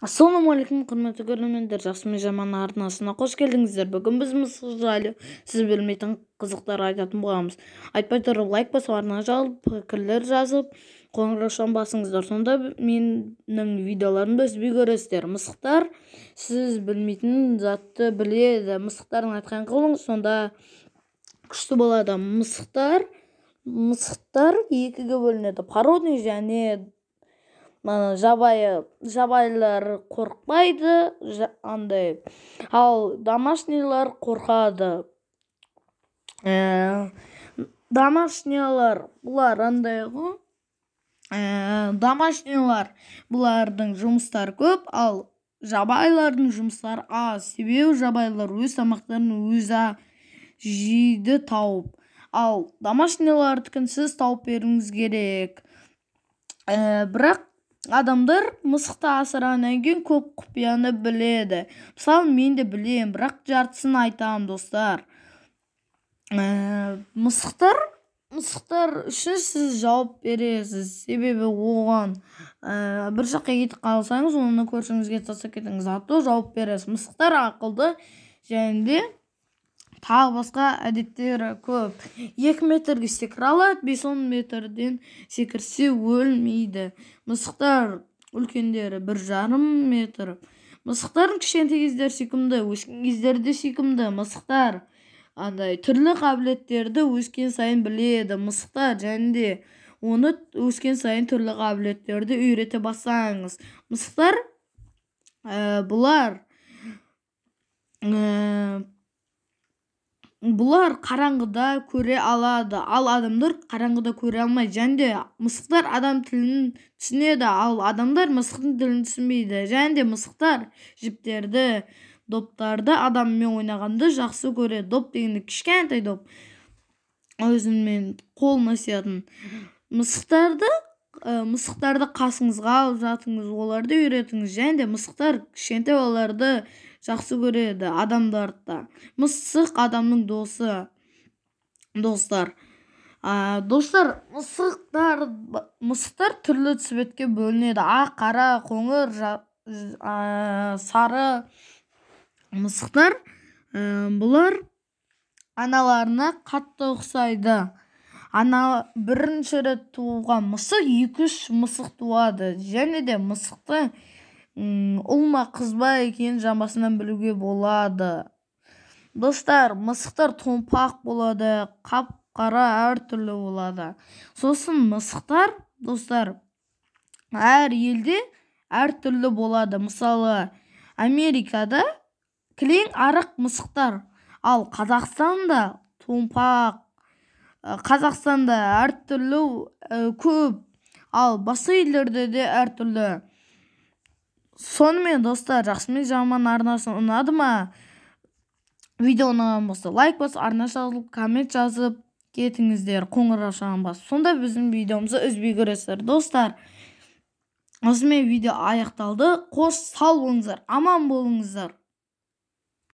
Ассалаумағалейкум, құрметті көрермендер! Жақсы мен жаман арнасына қош келдіңіздер. Бүгін біз мысық жайлы сіз білмейтін қызықтар айтатын боламыз. Айтпай тұрып, лайк басып, арнаға жазылып, пікірлер жазып, қоңыраушаны басыңыздар. Сонда менің видеоларымды үзбей көресіздер. Мысықтар сіз білмейтін затты біледі. Мысықтардың айтқан қылыңыз, сонда күшті болады. Мысықтар екіге бөлінеді: породный және жабайы. Жабайылар қорықпайды андай, ал домашнийлар қорқады. Домашнийлар бұлар андай ғой, домашнийлар, бұлардың жұмыстары көп, ал жабайылардың жұмыстары аз, себебі жабайылар өз тамақтарын өзі жейді тауып, ал домашнийлардікін сіз тауып беруіңіз керек. Бірақ адамдар мысықты асырағаннан кейін көп құпияны біледі. Мысалы, мен де білемін, бірақ жартысын айтамын, достар. Мысықтар үшін сіз жауап бересіз, себебі оған бір жаққа кетіп қалсаңыз, оны көршіңізге тастап кетіңіз, зато жауап бересіз. Мысықтар ақылды және де тағы басқа әдеттері көп. 2 метрге секіре алады, 5-10 метрден секірсе, өлмейді. Мысықтар үлкендері 1,5 метр. Мысықтардың кішкентай кездері сүйкімді, өскен кездері де сүйкімді. Мысықтар андай түрлі қабілеттерді өскен сайын біледі. Мысықтар және де оны өскен сайын түрлі қабілеттерді үйрете бастаңыз. Мысықтар бұлар қараңғыда көре алады, ал адамдар қараңғыда көре алмайды. Және де мысықтар адам тілін түсінеді, ал адамдар мысықтың тілін түсінбейді. Және де мысықтар жіптерді, доптарды адаммен ойнағанды жақсы көреді. Доп дегенде кішкентай доп, өзімен қолына сиятын. Мысықтарды қасыңызға алып жатыңыз, оларды үйретіңіз. Және де мысықтар кішкентай балаларды жақсы көреді, адамдарды да. Мысық адамның досы, достар. Достар, мысықтар түрлі цветке бөлінеді: ақ, қара, қоңыр, сары. Мысықтар бұлар аналарына қатты ұқсайды. Ана бірінші рет туған мысық екі, үш мысық туады. Және де мысықты ұл ма, қыз ба екенін жамбасынан білуге болады. Достар, мысықтар томпақ болады, қап қара, әртүрлі болады. Сосын мысықтар, достар, әр елде әртүрлі болады. Мысалы, Америкада кілең арық мысықтар, ал Қазақстанда томпақ. Қазақстанда әртүрлі көп, ал басқа елдерде де әртүрлі. Сонымен, достар, Жақсы мен жаман арнасы ұнады ма? Видео ұнаған болса, лайк басып, арна жазылып, коммент жазып кетіңіздер, қоңыраушаны басып, сонда біздің видеомызды үзбей көресіздер. Достар, осымен видео аяқталды. Қош, сау болыңыздар, аман болыңыздар.